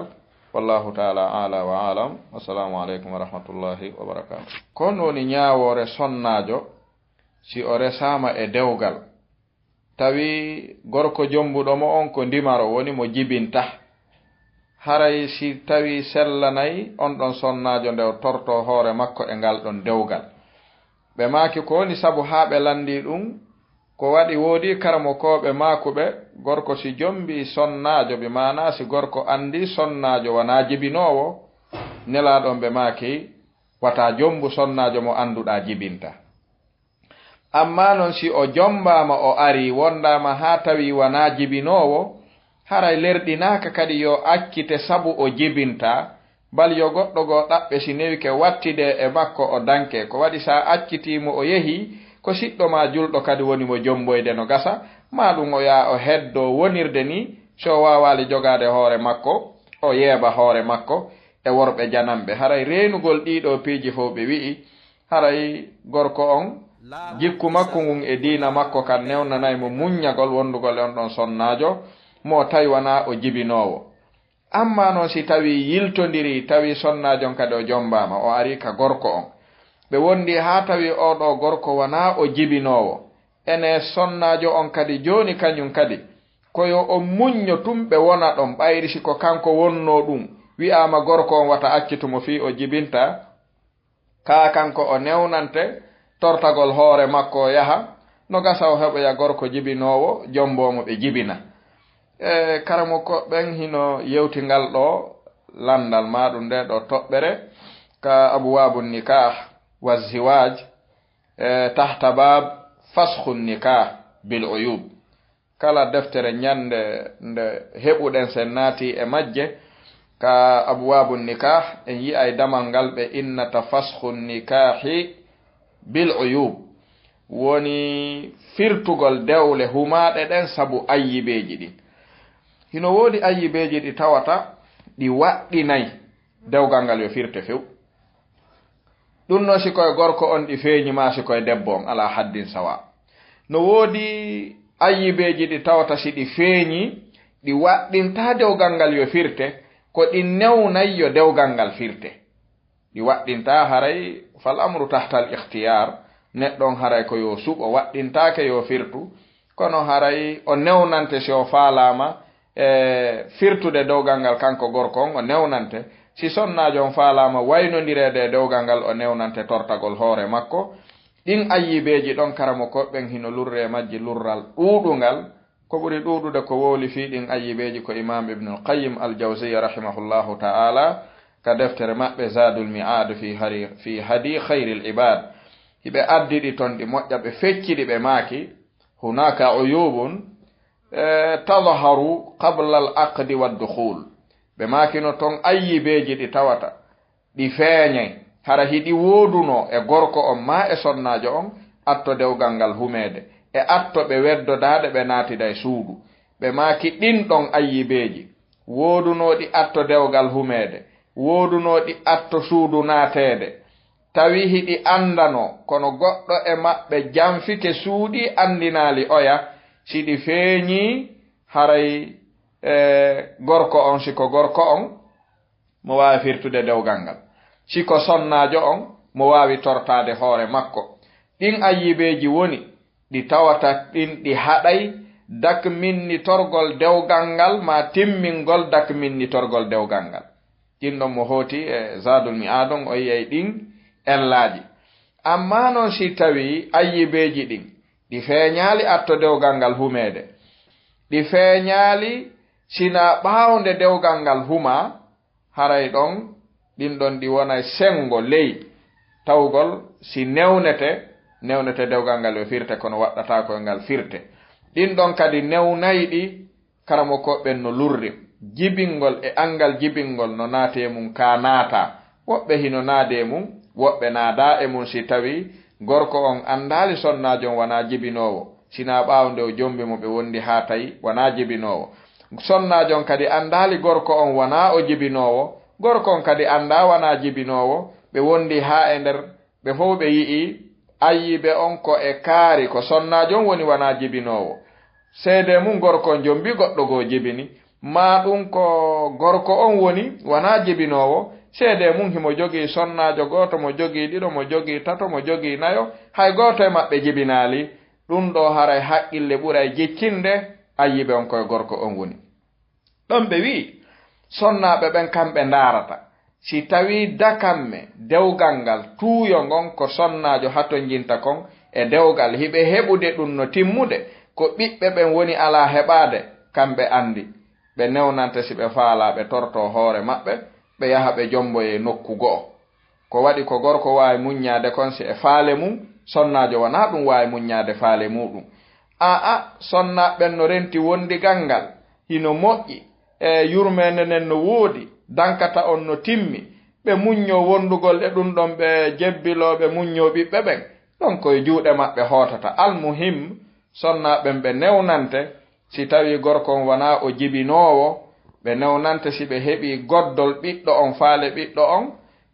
Wallahu ta'ala a'la wa a'lam. Wassalamu aleykum wa rahmatullahi wa barakatuh. Ko honɗum woni ñaawoore sonnaajo si o resaama e dewgal? Tawi gorko jombuɗo mo on ko ndimaro woni mo jibinta. Haray si tawi sellanay on ɗon sonnaajo nde o torto hoore makko e ngal ɗon dewgal. Ɓe maaki ko woni sabu haa ɓe lanndii ɗum, ko waɗi woodii karamokooɓe maakuɓe, gorko si jombii sonnaajo, bi maanaa si gorko anndii sonnaajo wanaa jibinoowo, Nelaaɗo on ɓe maaki wata jombu sonnaajo mo annduɗaa jibinta. Ammaa non si o jombaama, o arii, wondaama haa tawi wanaa jibinoowo, haray lerɗinaaka kadi yo accite sabu o jibintaa, bal yo goɗɗo goo ɗaɓɓe si newike wattidee e makko o danke. Ko waɗi si a accitii mo o yehii, Ko siɗɗo maa julɗo kadi woni mo jomboyde no gasa, maa ɗum o yaha o heddoo wonirde nii, so o waawaali jogaade hoore makko, o yeeba hoore makko e worɓe jananɓe. Haray reenugol ɗiiɗoo piiji fof ɓe wi'i, haray gorko on, jikku makko ngun e diina makko kan newnanay mo muññagol wondugol e on ɗon sonnaajo, mo tawi wanaa o jibinoowo. Ammaa non si tawii yiltondirii, tawii sonnaajo on kadi o jombaama, o arii ka gorko on. Ɓe wondi haa tawii oo ɗoo gorko wanaa o jibinoowo. Ene sonnaajo on kadi jooni kañun kadi, ko yo o muñño tun ɓe wona ɗon, ɓayri si ko kanko wonnoo ɗun, wi'aama gorko on wata accitu mo fii o jibinta, kaa kanko o newnante tortagol hoore makko o yaha, no gasa o heɓoya gorko jibinoowo, jomboo mo ɓe jibina. E, karamoko ɓen hino yewti ngal ɗoo lanndal maa ɗum nde ɗoo toɓɓere ka Abwaabu Nikaah wa Ziwaaj, e, tahta baab Fasxu Nikaah bil Uyuub. Kala deftere ñannde nde heɓuɗen sen naati e majje, ka Abwaabu Nikaah, en yi'ay damal ngal ɓe innata Fasxu Nikaahi bil Uyuub, woni firtugol dewle humaaɗe ɗen sabu ayyibeeji ɗin. Hino woodi ayyibeeji ɗi tawata ɗi waɗɗinay dewgal ngal yo firte few. Ɗum noon, si ko e gorko on ɗi feeñi, maa si ko e debbo on, alaa haddin sawa. No woodi ayyibeeji ɗi tawata si ɗi feeñi, ɗi waɗɗintaa dewgal ngal yo firte, ko ɗi newnay yo dewgal ngal firte. Ɗi waɗɗintaa haray, fal amru tahtal ikhtiyaar, neɗɗo on haray ko yo suɓo, waɗɗintaake yo firtu, kono haray o newnante si o faalaama e firtude dewgal ngal kanko gorko on, o newnante. Si sonnaajo on faalaama waynondireede e dewgal ngal, o newnante tortagol hoore makko. Ɗin ayyibeeji ɗon, karamokooɓe ɓen hino lurre e majji lurral ɗuuɗungal. Ko ɓuri ɗuuɗude ko wowli fii ɗin ayyibeeji ko Imaam Ibnul Qayyim Al-Jawziyya rahimahullahu ta'ala ka deftere maɓɓe Zaadul Mi'aad fii hari-, fii hadyi khayril ibaad. Hiɓe addi ɗi ton ɗi moƴƴa, ɓe fecci ɗi, ɓe maaki, hunaaka uyuubun, eh, tadharu qabla al-aqdi wad-dukhuul. Ɓe maakino ton ayyibeeji ɗi tawata ɗi feeñay, hara hiɗi woodunoo e gorko on maa e sonnaajo on, atto dewgal ngal humeede, e atto ɓe weddodaade ɓe naatida e suudu. Ɓe maaki ɗin ɗon ayyibeeji, woodunooɗi atto dewgal humeede, woodunooɗi atto suudu naateede, tawi hiɗi anndanoo, kono goɗɗo e maɓɓe janfike suuɗii anndinaali oya, si ɗi feeñii, haray, e, gorko on, si ko gorko on, mo waawi firtude dewgal ngal. Si ko sonnaajo on, mo waawi tortaade hoore makko. Ɗin ayyibeeji woni ɗi tawata ɗin ɗi haɗay dakminnitorgol dewgal ngal maa timmingol dakminnitorgol dewgal ngal. Ɗin ɗon mo hooti e Zaadul Mi'aad on, o yi'ay ɗin ellaaji. Ammaa non si tawii ayyibeeji ɗin, ɗi feeñaali atto dewgal ngal humeede, ɗi feeñaali sinaa ɓaawo nde dewgal ngal humaa, haray ɗon, ɗin ɗon ɗi wonay senngo ley tawgol si newnete, newnete dewgal ngal yo firte, kono waɗɗataako yo ngal firte. Ɗin ɗon kadi newnayɗi, karamokooɓe ɓen no lurri. Jibingol e anngal jibingol no naatee mum kaa naataa. Woɓɓe hino naadee mum, woɓɓe naadaa e mum si tawii gorko on anndaali sonnaajo on wanaa jibinoowo. Sinaa ɓaawo nde o jombi mo ɓe wondi haa tawi wanaa jibinoowo. Sonnaajo on kadi anndaali gorko on wanaa o jibinoowo. Gorko on kadi anndaa wanaa jibinoowo. Ɓe wondi haa e nder, ɓe fow ɓe yi'i ayyibe on ko e kaari, ko sonnaajo on woni wanaa jibinoowo. Seedee mum gorko on jombi goɗɗo goo jibini. Maa ɗum ko gorko on woni wanaa jibinoowo. Seedee mum himo jogii sonnaajo gooto, mo jogii ɗiɗo, mo jogii tato, mo jogii nayo. Hay gooto e maɓɓe jibinaali. Ɗum ɗoo haray haqqille ɓuray jiccinde ayyibe on ko e gorko on woni. Ɗon ɓe wi'i, sonnaaɓe ɓen kamɓe ndaarata. Si tawii dakamme dewgal ngal tuuyo ngon ko sonnaajo hatonjinta kon e dewgal, hiɓe heɓude ɗum no timmude, ko ɓiɓɓe ɓen woni alaa heɓaade, kamɓe anndi. Ɓe newnante si ɓe faalaa ɓe tortoo hoore maɓɓe, ɓe yaha ɓe jomboyee nokku go'o. Ko waɗi ko gorko waawi muññaade kon si e faale mum, sonnaajo wanaa ɗum waawi muññaade faale muuɗum. Aa, sonnaaɓe ɓen no renti wondigal ngal, hino moƴƴi, e yurmeende nden no woodi, dankata on no timmi, ɓe muññoo wondugol e ɗum ɗon, ɓe jebbiloo, ɓe muññoo ɓiɓɓe ɓen. Ɗon ko e juuɗe maɓɓe hootata. Almuhim, sonnaaɓe ɓen ɓe newnante, si tawii gorko on wanaa o jibinoowo, ɓe newnante si ɓe heɓii goddol ɓiɗɗo on, faale ɓiɗɗo on,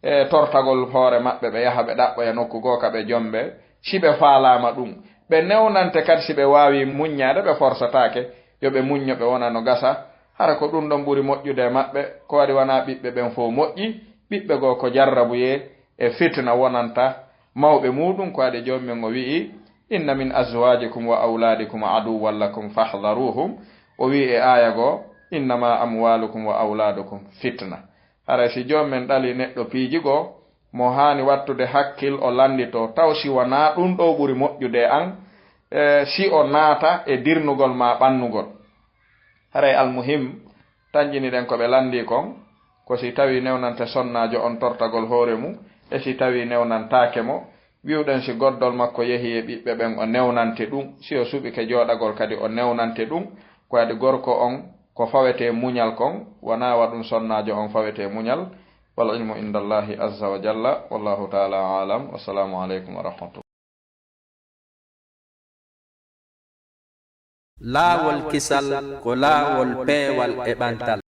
e tortagol hoore maɓɓe, ɓe yaha ɓe ɗaɓɓoya nokku goo ka ɓe jombe, si ɓe faalaama ɗun. Ɓe newnante kadi si ɓe waawii muññaade, ɓe forsataake, yo ɓe muñño, ɓe wona no gasa. Hara ko ɗun ɗon ɓuri moƴƴude e maɓɓe, ko waɗi wanaa ɓiɓɓe ɓen fow moƴƴi, ɓiɓɓe goo ko jarrabuyee e fitina wonanta mawɓe muuɗun, ko waɗi Joomi men o wi'i, "Inna min azwaajikum wa awlaadikum aduwwan lakum fahdharuuhum." O wi'i e aaya goo, "Innama amwaalukum wa awlaadukum fitna." Haray si Joomi men ɗalii neɗɗo piiji goo, mo haani wattude hakkil o lannditoo, taw si wanaa ɗun ɗoo ɓuri moƴƴude e an, e si o naata e dirnugol maa ɓannugol. Haray almuhim, tanƴiniɗen ko ɓe lanndii kon, ko si tawii newnante sonnaajo on tortagol hoore mun, e si tawii newnantaake mo, wi'uɗen si goddol makko yehii e ɓiɓɓe ɓen o newnante ɗun, si o suɓike jooɗagol kadi o newnante ɗun, ko adi gorko on ko fawetee muñal kon, wanaa wa ɗun sonnaajo on fawetee muñal. Wal ilmu inda Allahi azza wa jalla, wallahu taala aalam. Wassalaamu aleykum wa rahmatullah. Laawol kisal ko laawol peewal e ɓantal.